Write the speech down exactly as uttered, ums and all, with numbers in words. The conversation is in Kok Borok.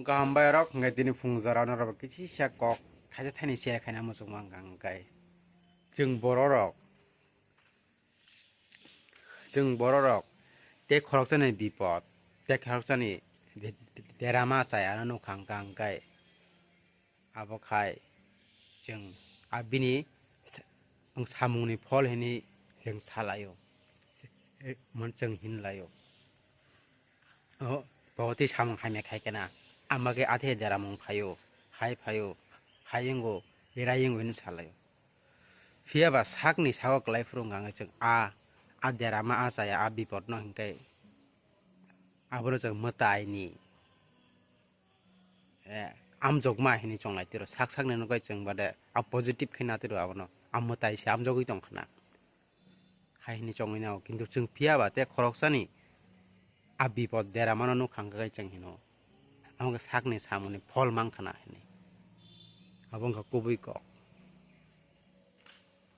Kaham bai rok hwnkhe tini phung jora norok kisa kok thaisa thaini share khaina muchung mang kha hwnkhe chwng borok rok chwng borok rok tei khoroksani bipod tei khoroksani de- de- derama chaya no nukha hwnkha hwnkhe abo khai chwng abini sa- samungni phol hini chwng salaio, mon chwng hinlaio. O, bo tei samung hamya khai khe na, ama khe athe deramung khaio, hai phaio, hai wngo, erai wngo hwnwi salaio. Phiya ba sakni sago kwlai phuru wngkha hwnkhe chwng a, a derama, a chaya, a bipodno hinkhe abono chwng mwtaini, eh, amjokma hinwi chonglai tiro. Sak sakni nokbai chwng bade a positive khe na tiro abono, a mwtai se amjogwi tong khna. Hai hwnwi chongwi nao, kintu chwng phiya ba tei khoroksani a bipod deramano nukha hwnkhe chwng hino, amo khe sakni samungni phol mang khna hinwi. Abo wngkha kubui kok.